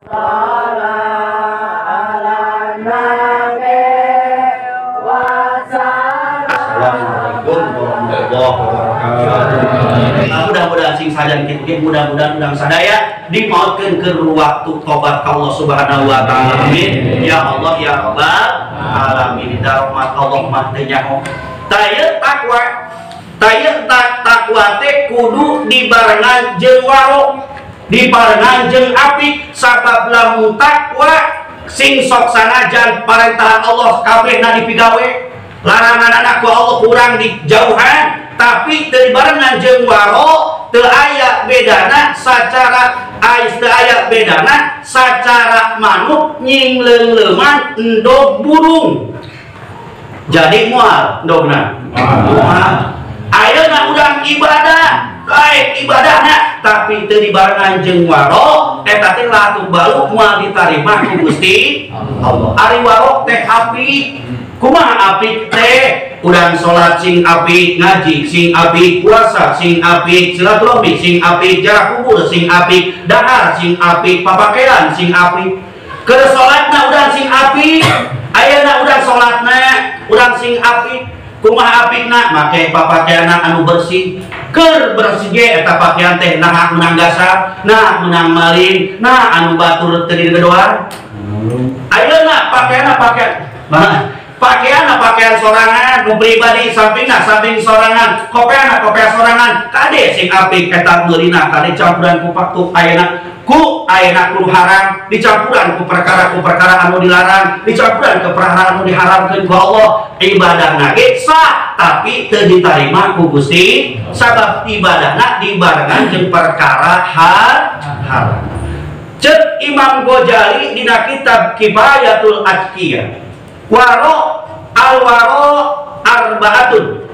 Assalamualaikum warahmatullahi wabarakatuh. Mudah-mudahan sing sajan kitu, mudah-mudahan urang sadaya dimautkeun keur waktu tobat ka Allah Subhanahu wa taala. Amin. Ya Allah ya Rabbal alamin. Rahmat Allah mah teu nyaho. Taya takwa, taya takwa teh kudu dibarengan jeung waro, dibarengan jeung apik, sabab lamun takwa sing sok sanajan parentahan Allah kabehna dipigawe, larangan ku Allah kurang dijauhan, tapi teu dibarengan jeung waro teu aya bedana sacara ais, teu aya bedana sacara manuk nyingleuleuman endog burung. Jadi moal endogna moal. Ayeuna urang ibadah, baik ibadahna, tapi teu dibarengan jeung waro, eta teh latuh balu moal ditarima ku Gusti Allah. Ari waro teh apik. Kumaha apik teh? Urang salat sing apik, ngaji sing apik, puasa sing apik, silaturahmi sing apik, jarak kubur sing apik, dahar sing apik, papakaian sing apik. Keur salatna urang sing apik, ayeuna urang salatna urang sing apik. Kumaha apikna? Make papakaianna anu bersih. Keur bersih ge eta pakaian teh naha meunang gasar, nah meunang maling, nah anu batur teu digedoan. Ayeuna pakaianna pakaian pakaian pakaian sorangan, nu pribadi sampingna samping sorangan, kopeana kopea sorangan, kade sing apik eta meulina, kade campuran ku paktu ayeuna ku ayeuna kudu haram, dicampuran ku perkara anu dilarang, dicampuran ku perkara anu diharamkeun ku Allah. Ibadahna ge sah tapi teu ditarima ku Gusti, sabab ibadahna dibarengan jeung perkara haram. Ceuk Imam Ghazali dina kitab Kifayatul Atqiyah, waro alwaro arbaatun,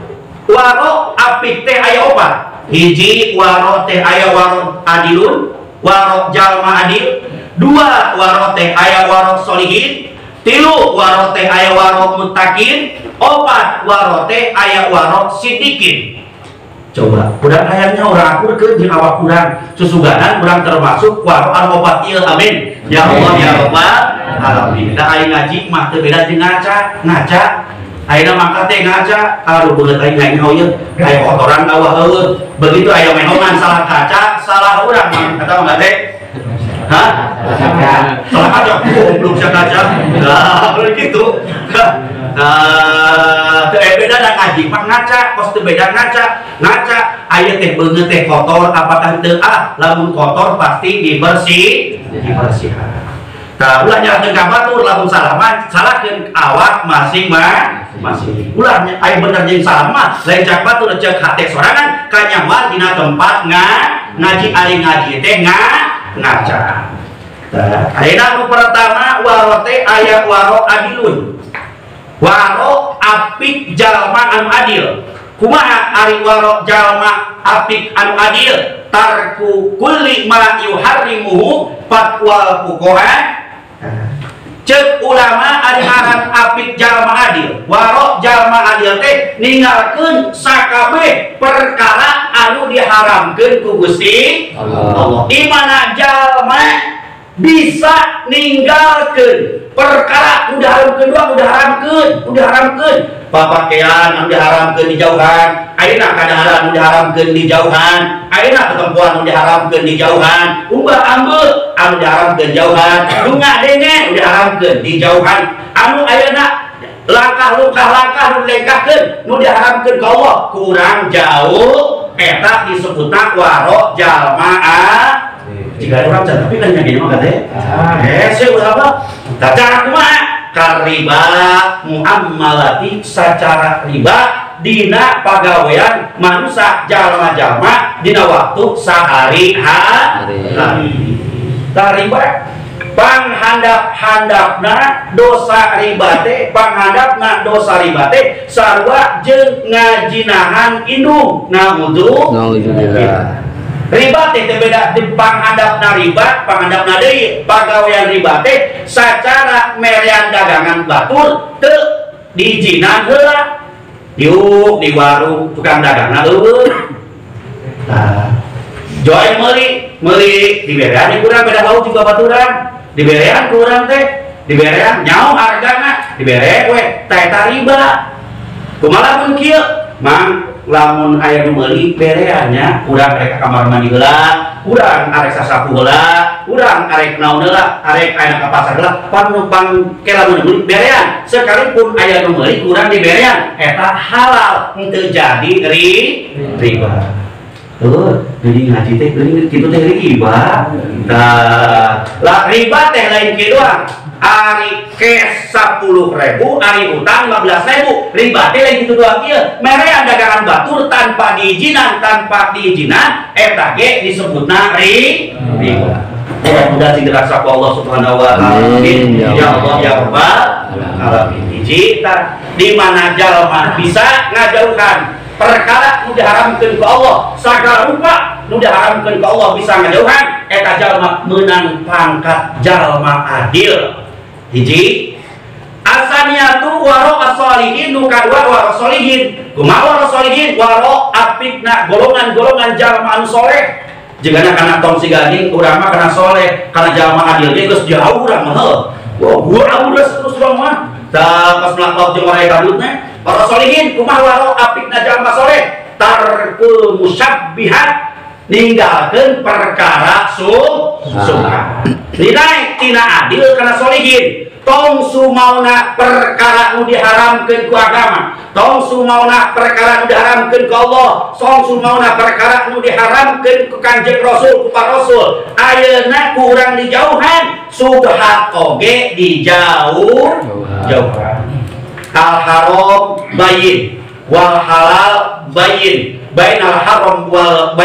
waro apik teh aya opat. Hiji waro teh aya waro adilun, waro jalma adil. Dua waro teh aya waro solihin. Tilu waro teh aya waro muttaqin. Opat waro teh aya waro sidikin. Coba urang hayangnya urang akur ke jeung awak urang, susuganan urang termasuk waro anu opat ieu. Amin ya Allah ya Rabbal alamin. Da aing ngaji mah teu beda jeung ngaca, ngaca ayeuna mangkat teh ngaca, aduh beungeut aing aing ieu aya kotoran awak eueuh. Begitu aya mehongan salah kaca, salah urang mah eta mah teh. Hah? Salah kaca, goblok sia kaca. Nah, begitu. Nah, teu beda da ngaji mah ngaca, kos teu beda ngaca. Ngaca aya teh beungeut teh kotor apakah teu? Ah, lamun kotor pasti dibersihan. Tah ulah nyalahkeun ka batur, lamun salah mah salahkeun awak masing-masing. Ulah aya bener jeung salah mah lain cak batur, ceuk hate sorangan kanyaman dina tempat ngaji, ari ngaji teh ngaca. Tah ayeuna nu pertama waro teh aya waro adilun. Waro apik jalma anu adil. Kumaha ari waro jalma apik anu adil? Tarku kulli ma yuharrimuhu fatwal fuqaha. Ceuk ulama ari ngaran apik jalma adil, waro jalma adil teh ninggalkeun sakabeh perkara anu diharamkeun ku Gusti Allah. Di mana jalma bisa ninggalkeun perkara udah haramkeun doang, udah haramkeun, udah haramkeun papakaian anu diharamkeun dijauhan, ayeuna kadaharan anu diharamkeun dijauhan, ayeuna ketempuan anu diharamkeun dijauhan, umbah ambeu anu diharamkeun jauhan, lunga denge anu diharamkeun dijauhan, anu ayeuna langkah-langkah nu dilengkahkeun nu diharamkeun ka Allah kurang jauh, eta disebutna waro jalma. Jika orang can tapi kan gini mah katanya hese ulah apa cara kumaha kariba muammalati, sacara riba dina pagawean manusia jalma-jalma dina waktu sehari-hari. Tah riba panghandap-handapna dosa riba teh, panghandapna dosa riba teh sarua jeung ngajinahan indung. Naudzubillah. Riba teh beda di panghandapna riba, panghandapna deui pagawean riba teh sacara merean dagangan batur teu diizinan heula. Diuk di warung tukang dagangna eueuh. Tah, joy meuli, meuli diberean kurang beda bau juga baturan. Diberean ku urang teh, diberean nyaho hargana, dibere we teh eta riba. Kumaha lamun kieu? Mang lamun aya nu meuli berean nya, urang rek ka kamar mandi heula, urang arek sasapu heula, urang arek naon heula, arek aya ka pasar heula, pan numpang ke lamun meuli berean. Sekalipun aya nu meuli urang diberean, eta halal henteu jadi riba. Jadi ngaji teh geuning kitu teh riba. Tah, lah riba teh lain kieu doang. Ari cash 10.000, ari utang 15.000. Riba teh lain kitu doang kieu. Merean dagangan batur tanpa diizinan, eta ge disebutna riba. Mudah-mudahan sing dirasa ku Allah Subhanahu wa taala. Amin. Ya Allah ya Rabbal alamin. Hiji tah di mana jalma bisa ngajauhan perkara nu diharamkeun ku Allah, sagala rupa nu diharamkeun ku Allah bisa ngajauhan, eta jalma meunang pangkat jalma adil. Hiji, asaniatu waro as-solihin, nu kadua waro solihin. Kumaha waro solihin? Waro apikna golongan-golongan jalma anu soleh. Jigana kana tong si gading urang mah kana soleh, kana jalma adil ge geus jauh urang mah heuh. Wah, gua geus terus urang mah. Tah pas melak jeung waraya kadutna. Waro solihin kumaha waro apikna jalma soleh? Tarkul musyabbihat, ninggalkeun perkara subhat. Nilai tina adil kana solihin. Tong sumauna perkara nu diharamkeun ku agama, tong sumauna perkara nu diharamkeun ku Allah, tong sumauna perkara nu diharamkeun ku Kanjeng Rasul, ku para Rasul. Ayeuna ku urang dijauhan, subhat oge dijauh-jauhan. Al haram bayin wal halal bayin, bainal haram wal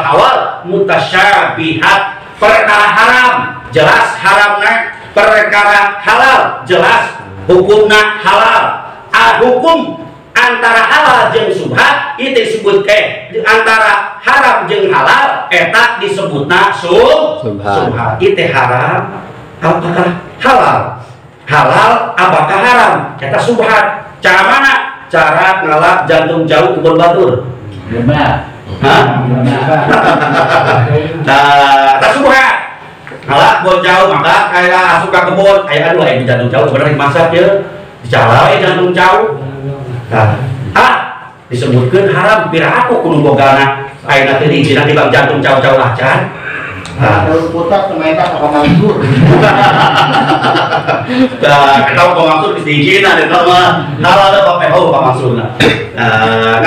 halal mutasyabihat. Perkara haram jelas haramna, perkara halal jelas hukumna halal. Hukum antara halal jeung subhat itu disebut antara haram jeung halal eta disebutna subhat. Itu haram apakah halal? Halal apakah haram? Eta subhat. Cara mana? Cara ngalap jantung jauh kebon batur. Hah? Nah, eta subhat. Ngalap kebon jauh maka kayak asup ka kebon, aya aduh aya jantung jauh sebenarnya dimasak ye. Dicalai jantung jauh. Nah, disebutkeun haram pira aku kudu bogana ayeuna teh diizinan di bang jantung jauh-jauh acan. Nah, putar pemain tak apa mansur. Nah, kita Pak Mansur bisa diizinan eta mah. Halal Pak oh Pak Mansurna. Nah,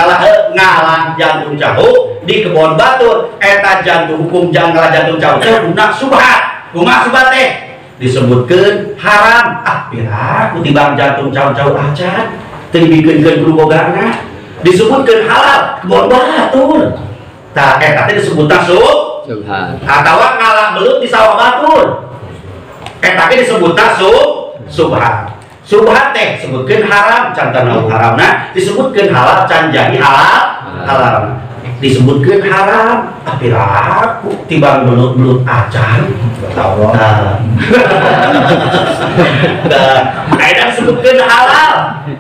ngalah jantung jauh di kebon batur eta jantung hukum jangan ngalah jantung jauh teh guna subhat. Kumaha subhat teh? Disebutkeun haram. Ah, pira ku tibang jantung jauh-jauh acan. Teu dibikeun-keun kudu bogana. Disebutkeun halal kebon batur. Tah eta teh disebutna subhat. Atawa ngalah belut di sawah batur. Eta ge disebutna subhat. Subhat teh disebutkeun haram can teu haramna, disebutkeun halal can jadi halal. Halal. Disebutkeun haram, tapi laku tibang belut-belut acan. Nah. Nah, ayeuna disebutkeun halal,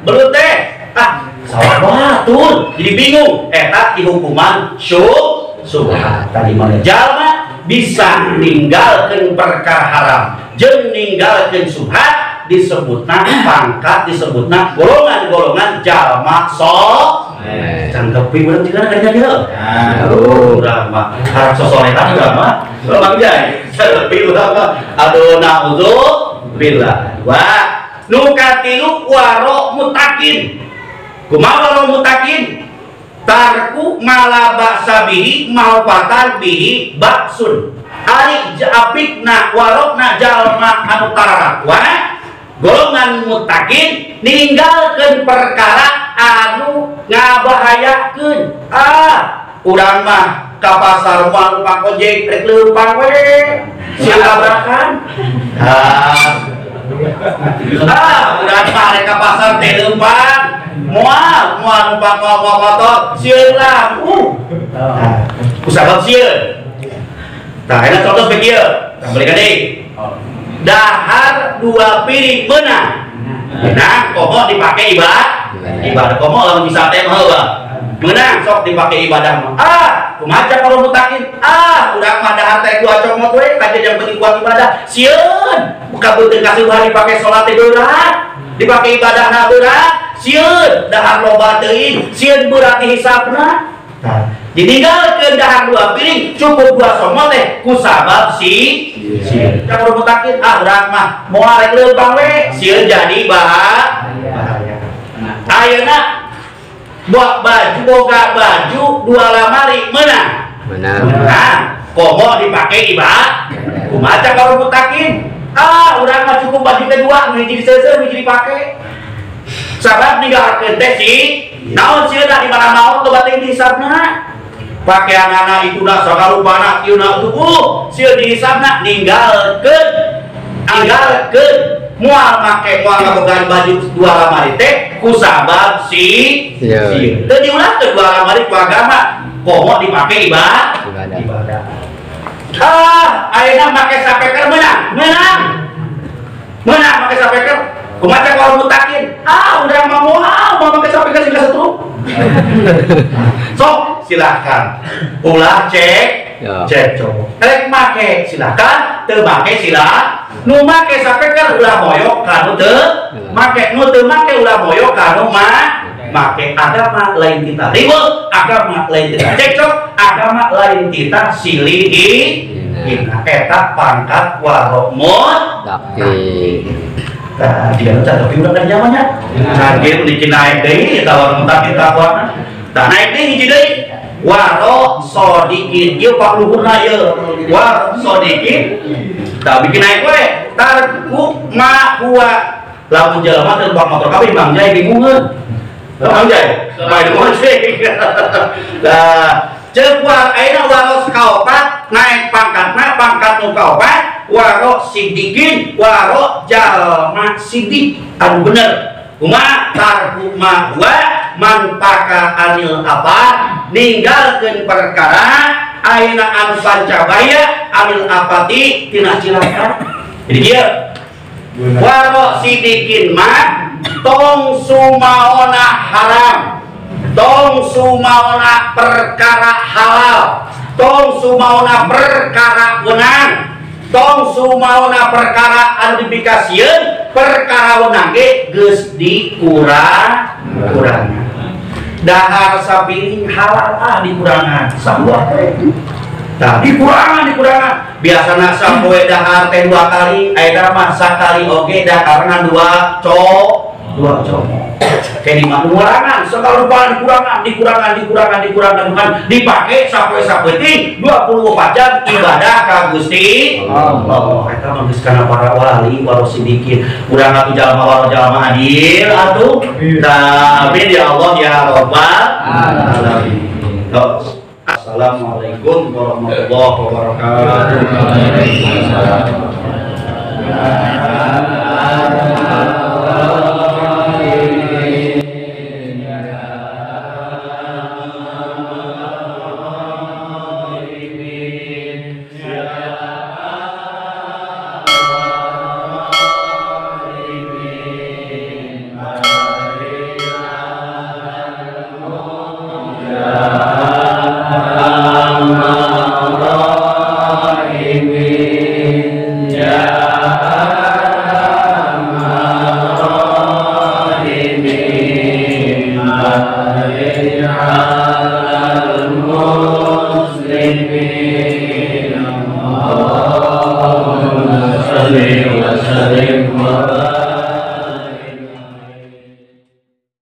belut teh ah sawah batur. Jadi bingung eta dihukuman subhat. Tadi mana jalma bisa ninggalkeun perkara haram jeung ninggalkeun subhat disebutna pangkat, disebutna golongan-golongan jalma soleh. Cangkepi urang cenah kadinya dieu. Aduh, urang mah harap sosolehan urang mah. Bang Jai, cangkepi urang mah. Aduh, naudzubillah. Wah, nu katilu waro mutakin. Kumaha waro mutakin? Tarku malabaksa bihi malpatar bihi baksun. Ari apikna warokna jalma anu tararakwa golongan mutakin ninggalkeun perkara anu ngabahayakeun. Ah, urang mah ka pasar moal numpak ojek rek leumpang we sia tabrakan. Ah, urang mah rek ka pasar teh leumpang moal moal numpak moal motor sieun lah. Nah, kusabab sieun. Tah eta contoh kieu, balik deui. Dahar 2 piring meunang. Meunang komo dipake ibadah. Ibadah komo lamun bisa teh mah heueuh. Meunang sok dipake ibadah mah. Ah, Kumaha kalau mutakin? Ah, urang mah dahar teh dua comot we, kaje yang penting kuat ibadah. Sieun, kabeuteun kasubuhan dipake salat teh berat, dipake ibadahna berat, sieun dahar loba teuing, sieun berat dihisabna. Tah, ditinggalkeun dahar dua piring, cukup dua somot teh kusabab si sieun. Kalau mutakin, ah urang mah moal rek leumpang we, sieun jadi bahaya. Ayeuna buat baju boga baju dua lamari menang. Menang. Nah, komo dipakai ibadah. Kumaha kalau mutakin? Ah, urang mah cukup baju kedua, nu hiji diseuseuh, hiji dipake. Sabab ninggalkeun teh si naon sieun di mana maot loba teh dihisabna. Pakaianana ituna sakarupana kieu na tuh, sieun dihisabna ninggalkeun. Ninggalkeun moal make moal ngabogaan baju dua lamari teh kusabab si sieun. Teu diulahkeun dua lamari ku agama, komo dipake ibadah. Ibadah. Ah, ayeuna make sapeker meunang. Meunang. Meunang make sapeker. Kumaha kalau mutakin? Ah, urang mah moal mau make sapeker sing kasetrup. Sok silakan. Ulah cek, cek cowok. Rek make silakan, teu make silakan. Nu make sapeker ulah moyok kanu teu make, nu teu make ulah moyok kanu make. Agama lain kita ribut, agama lain kita cekcok, agama lain kita silih hina. Eta pangkat waromut takin. Tah jika nu tapi urang kan zamannya. Kaget dikit naik deui eta waromut takin takwana. Tah naik deui hiji deui. Waro sodikin ieu pak luhurna ieu. Waro sodikin tah bikin naik we tarku ma huwa lamun jelema teu numpak motor kabeh Mang Jai bingungeun. Mang Jai, bae ngojek. Lah, ceuk war ayeuna waros kaopat naik pangkatna pangkat nu kaopat waro sidikin waro jalma sidik anu bener. Kumaha tarku ma huwa man paka anil apa ninggalkeun perkara ayeuna anu pancabaya anil apati tina cilaka. Jadi kieu waro sidikin mah tong sumaona haram, tong sumaona perkara halal, tong sumaona perkara wenang, tong sumaona perkara anu dipikasieun, perkara wenang ge geus dikurang-kurangan. Dahar sapiring halal ah dikurangan sabuah teh. Tah dikurangan dikurangan. Biasana sapoe dahar teh dua kali, ayeuna mah sakali oge daharna dua comot. Kayak di mana segala rupa dikurangan dikurangan dikurangan dikurangan bukan dipake sapoe sapeting 24 jam ibadah ka Gusti Allah. Eta mah geus kana para wali waro sidikin. Urang atuh jalma waro jalma adil atuh. Tah amin ya Allah ya Rabbal alamin. Assalamualaikum warahmatullahi wabarakatuh. Allahumma shalli wa sallim wa